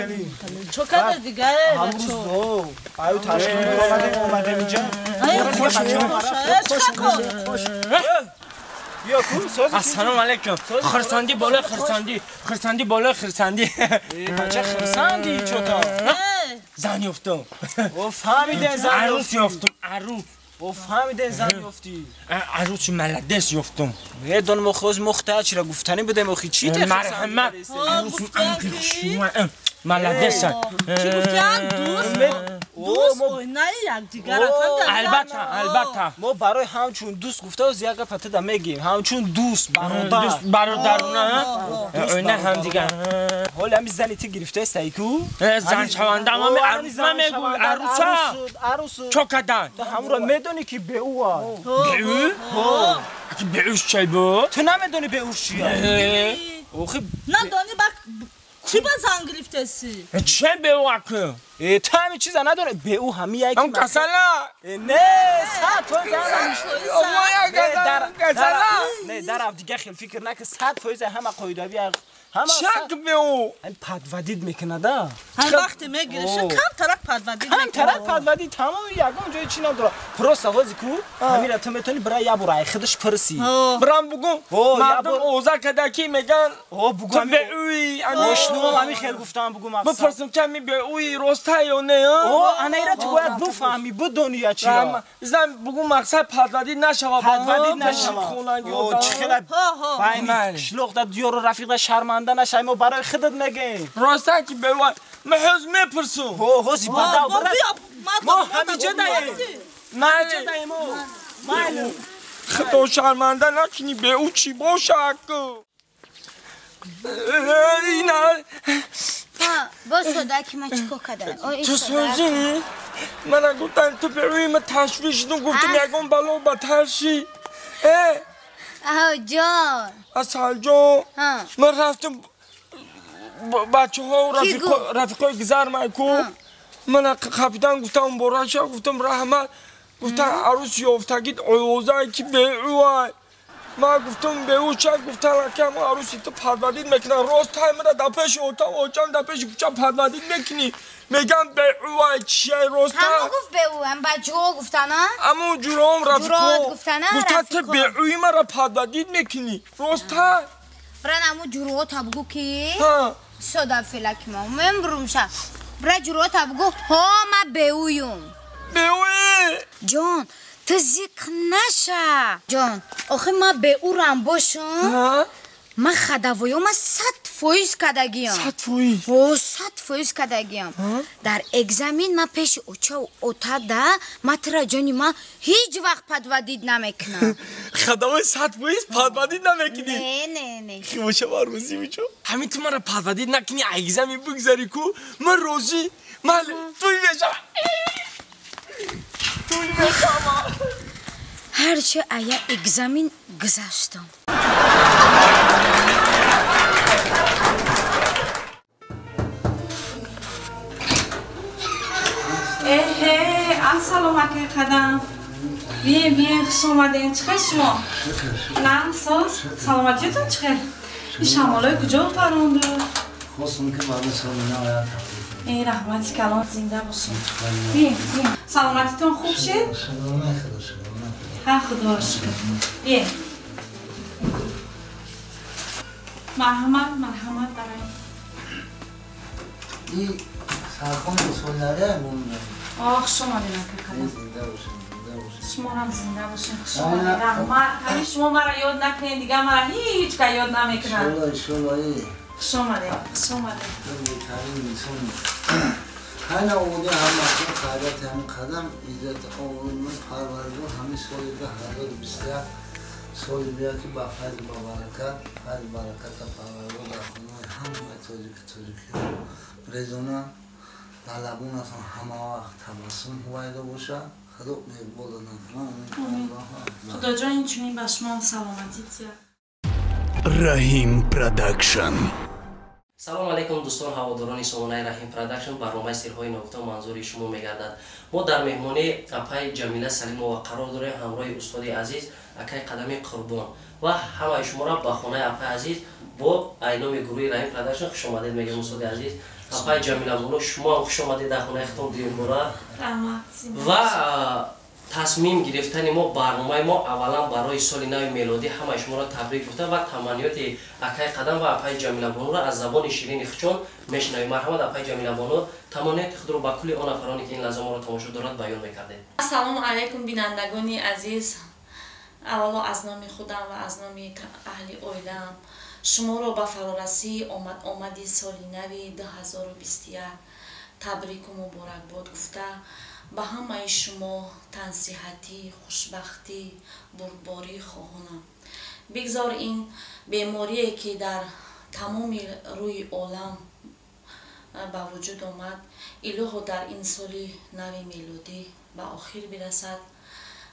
хеле. Чо када дигар бачо? Аю ташкил омадем инҷа. Хош хош. Бیا کو ساز. السلام علیکم. خرسندی بالا خرسندی، خرسندی بالا خرسندی. بچه خرسندی چوتا. زن یافتم. او فهمیدن زن. عروس یافتم، عروس. او فهمیدن زن یافتی. عروس ملدس یافتم. میدونم خوز مختاج را گفتنی بودم اخی چی ته مرحمت. عروس ملدس. چی گفتن دوست؟ دوست نه یکدیگر. البته البته ما برای همچون دوست گفته از یک پته دا میگیم همچون دوست برادر دوست برادر نه نه هم دیگر. حالا همین زنی تی گرفته سایکو زن شونده ما عروس من میگو عروسا عروس چوکدان تو همون رو میدونی که به او به او به او چی بود تو نمیدونی به او چیه اوخی ندانی بک چی با زن گرفتسی؟ چه به او اکو؟ تو همین چیزا نداره به او همی یکی اون کسلا نه 100% نه در دیگه خیلی فکر نکن 100% همه قایدوی همه شک به او این پدودید میکنه دا هر وقت میگیره کم ترک پدودید کم ترک پدودید تمام یگان جای چی نداره پروسه وازی کو همین تو میتونی برای یه برای خودش پرسی برام بگو مردم اوزا کده کی میگن او بگو تو به اوی اشنو همین خیلی گفتم بگو مقصد بپرسم که می به اوی راسته یا نه او انا ایرا تو باید بفهمی بدونی یا چی را زن بگو مقصد پدودید نشوه پدودید نشوه او چه خیلی باین شلوغ دا دیار و رفیق شرمنده نشای ما برای خودت میگیم راسته که به من حوز میپرسم هو حوزی بدا برا ما همینجا داییم همینجا داییم ما خدا شرمنده نکنی به او چی باشه اکو اینا باز صدا که من چیکار کردم تو سوزی من گفتم تو به روی من تشویش دادم گفتم یکم بالا با ترشی آه جان اصل جان من رفتم بچه ها و رفیقای گذر من کو من کاپیتان گفتم براشه گفتم رحمت گفتم عروس یافتگیت آوازه که به اوای من گفتم به او چه گفتم که ما عروسی تو پدودید میکنن راست تایم را در پیش اتاق اوچم در پیش کوچه پدودید میکنی میگم به اوای چیه راست همون گفت به او هم بچه ها گفتن ها همون جورام رفیقا گفتن تو به اوی من را پدودید میکنی راست تایم برن همون جورها تا بگو که صدا فلک ما من بروم شد برن جورها تا بگو ها من به اویم به اوی جان تو ذکر نشه جان آخه من به او رم باشم من خدوایو من 100% کدگیم 100%؟ او 100% کدگیم در اگزمین من پیش اوچه و اوتا ده من ترا جانی من هیچ وقت پدودید نمیکنم خدوای 100% پدودید نمیکنی؟ نه نه نه خیلی با روزی میچو همین تو من را پدودید نکنی اگزمین بگذاری کو من روزی من توی بشم هرچه ایا اگزمین گذاشتم اهه السلام علیکم قدم بیه بیه خوش اومدین چخه شما؟ نه ساز سلامتیتون چخه؟ این شمالای کجا پرونده؟ خواستم که برای سال نهایت ای رحمت کلان زنده باشین بیه بیه سلامتیتون خوب شد؟ ها خدا شکر بیه مرحمت مرحمت برای این سرخون سالنره مونده آه خوش اومدین اکا زنده باشین زنده باشین شما هم زنده باشین خوش اومدین رحمت همین شما مرا یاد نکنین دیگه مرا هیچ که یاد نمیکنن انشالله انشالله خوش اومدین خوش اومدین بهترین انسان هر آورده هم مردم خیرات همین قدم عزت آورد پروردگار همین سال 2021 سال بیاد که با فضل با برکت فضل برکت پروردگار در خونه همه تاجیکی رزونه در لبون اصلا همه وقت تبسم هویدا باشه خدا مقبول نکنه خدا جان این چنین به شما سلامتی تیه Rahim Production. Салом алейкум дӯстон, ҳаводорони сомонаи Раҳим Продакшн, барномаи сирҳои ногуфта манзури шумо мегардад. Мо дар меҳмонии апаи Ҷамила Салимова қарор дорем ҳамроҳи устоди азиз акаи Қадами Қурбон ва ҳамаи шуморо ба хонаи апаи азиз бо айноми гурӯҳи Раҳим Продакшн хушомадед мегӯем. Устоди азиз, Апай Ҷамила бону, шумо ҳам хуш омадед дар хонаи худтон дуюмбора. Ва тасмим гирифтани мо, барномаи мо аввалан барои соли нави мелодӣ ҳамаи шуморо табрик гуфта ва таманниёти акай Қадам ва апай Ҷамила бонуро аз забони ширини худшон мешунавем. Марҳамат, апай Ҷамила бону, таманниёти худро ба кулли он нафароне, ки ин лаҳза моро тамошо дорад, баён мекардед. Ассалому алайкум, бинандагони азиз. Аввало аз номи худам ва аз номи аҳли оилаам шуморо ба фарорасии омади соли нави 2021 табрику муборакбод гуфта, ба ҳамаи шумо тансиҳатӣ, хушбахтӣ, бурдборӣ хоҳонам. Бигзор ин беморие, ки дар тамоми рӯи олам ба вуҷуд омад, илоҳо дар ин соли нави мелодӣ ба охир бирасад.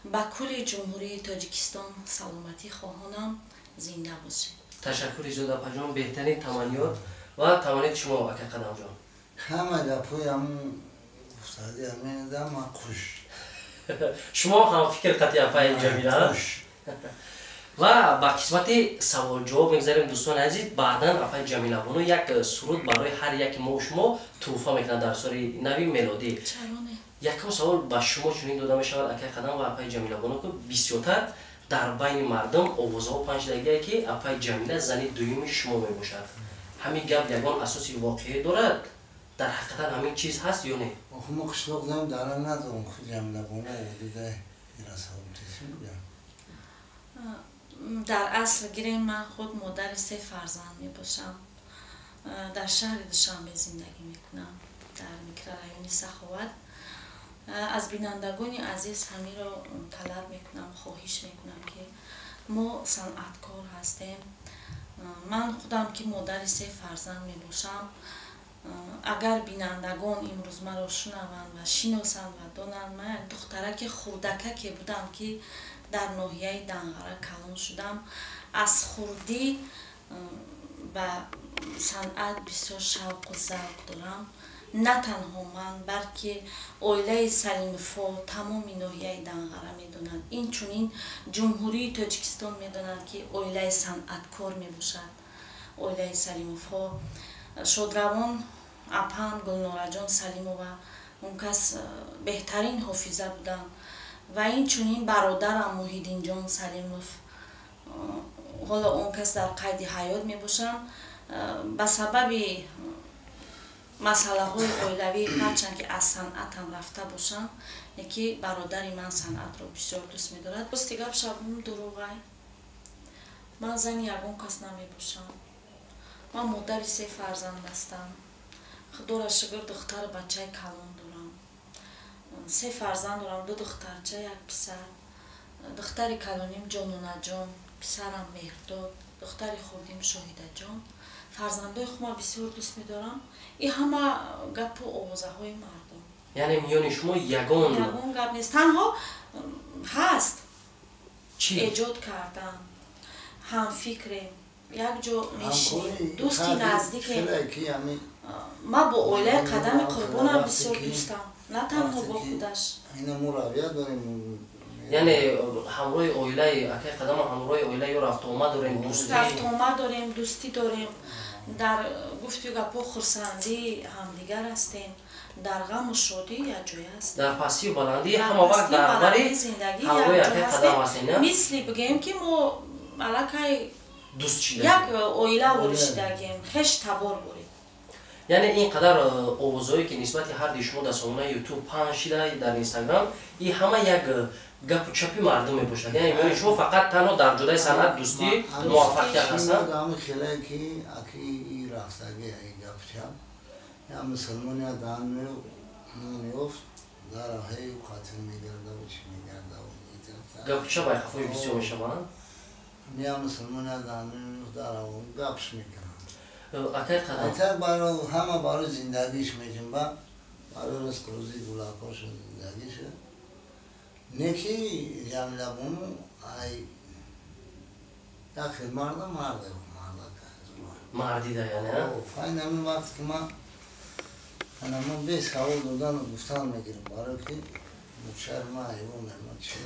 Ба кулли Ҷумҳурии Тоҷикистон саломатӣ хоҳонам. Зинда бошед. Ташаккури зиёд, апаҷон, беҳтарин таманниёт. Ва таманниёти шумо, ака Қадамҷон? Ҳама гапҳои ҳамун гуфтади ҳаминда ман хуш. Шумо ҳам фикр қатъи апаи Ҷамила. Ва ба қисмати саволҷавоб мегзарем, дӯстони азиз. Баъдан апаи Ҷамила бону як суруд барои ҳар яки мо шумо тӯҳфа мекунад дар соли нави мелодӣ. Якум савол ба шумо чунин дода мешавад, акай Қадам ва апаи Ҷамила бону, ки бисёртар дар байни мардум овозҳо панҷдагие, ки апаи Ҷамила зани дуюми шумо мебошад. Ҳамин гап ягон асоси воқеӣ дорад? Дар ҳақиқатан ҳамин чиз ҳаст ё не? Охи мо қишлоқ дорем, дара надорем. Худ Ҷамила бону оводида ирасавтеси мегӯям. Дар асл гирем, ман худ модари се фарзанд мебошам. Дар шаҳри Душанбе зиндагӣ мекунам, дар микрорайони Саховат. Аз бинандагони азиз ҳаминро талаб мекунам, хоҳиш мекунам, ки мо санъаткор ҳастем. Ман худам, ки модари се фарзанд мебошам, агар бинандагон имрӯз маро шунаванд ва шиносанд ва донанд, ман як духтараки хурдакаке будам, ки дар ноҳияи Данғара калон шудам. Аз хурдӣ ба санъат бисёр шавқу завқ дорам. На танҳо ман, балки оилаи Салимовҳо тамоми ноҳияи Данғара медонанд, инчунин Ҷумҳурии Тоҷикистон медонанд, ки оилаи санъаткор мебошад оилаи Салимовҳо. Шодравон апам Гулнораҷон Салимова, он кас беҳтарин ҳофиза буданд, ва инчунин бародарам Муҳиддинҷон Салимов, ҳоло он кас дар қайди ҳаёт мебошанд. Ба сабаби масъалаҳои оилавӣ, ҳарчанд ки аз санъатам рафта бошанд, леки бародари ман санъатро бисёр дӯст медорад. Рости гап, шабум дурӯғай, ман зани ягон кас намебошам. Ман модари се фарзанд ҳастам. Худоро шукр, духтару бачаи калон дорам. Се фарзанд дорам, ду духтарча, як писар. Духтари калоним Ҷононаҷон, писарам Меҳрдод, духтари хурдим Шоҳидаҷон. Фарзандои худма бисёр дӯст медорам. И ҳама гапу овозаҳои мардум. Яъне миёни шумо ягон гап нест, танҳо ҳаст чӣ? Эҷод кардан, ҳамфикрем, якҷо мешинем, дӯсти наздикем. Ман бо оилаи Қадами Қурбонам бисёр дӯстам, на танҳо бо худаш. Ина мо равият дорем. Яъне ҳамроҳи оилаи акай Қадам, ҳамроҳи оила ё рафтуомад дорем, дӯстӣ? Рафтуомад дорем, дӯстӣ дорем. Дар гуфту гапҳо хурсандии ҳамдигар ҳастем, дар ғаму шодӣ якҷоя ҳастем. Дар пастию баландӣ ҳама вақт дар бари ҳамроҳи акай Қадам ҳастем, не? Мисли бигӯем, ки мо аллакай дӯст шида, як оила ворид шидагем, хеш табор борем. Яъне ин қадар овозҳое, ки нисбати ҳарди шумо дар сомонаи Ютуб паҳн шида, дар Инстаграм, ин ҳама як гапу чапи мардум мебошад. Яъне миёни шумо фақат танҳо дар ҷодаи санъат дӯстӣ, муваффақият ҳастанд. Ҳами хеле ки аки рафтаги гапу чап, я мусулмон я даҳан меёфт, дар ҳай қатл мегардаву чӣ мегардаву. Гапу чап айқафои бисёр мешаванд. Я мусулмон я даҳан меёфт, дар гапш мекунанд. Акай Қадам, айтак ҳама барои зиндагиш меҷунба, барои ризқу рӯзии гулакошу зиндагиша. Не ки Ҷамила бону ай як хел марда, марда, марда. Мардида яъне? Файн ҳамин вақт ки ман ана ман бе савол додану гуфтан мегирам, барое ки мучари ман ҳайвон, ман чӣ.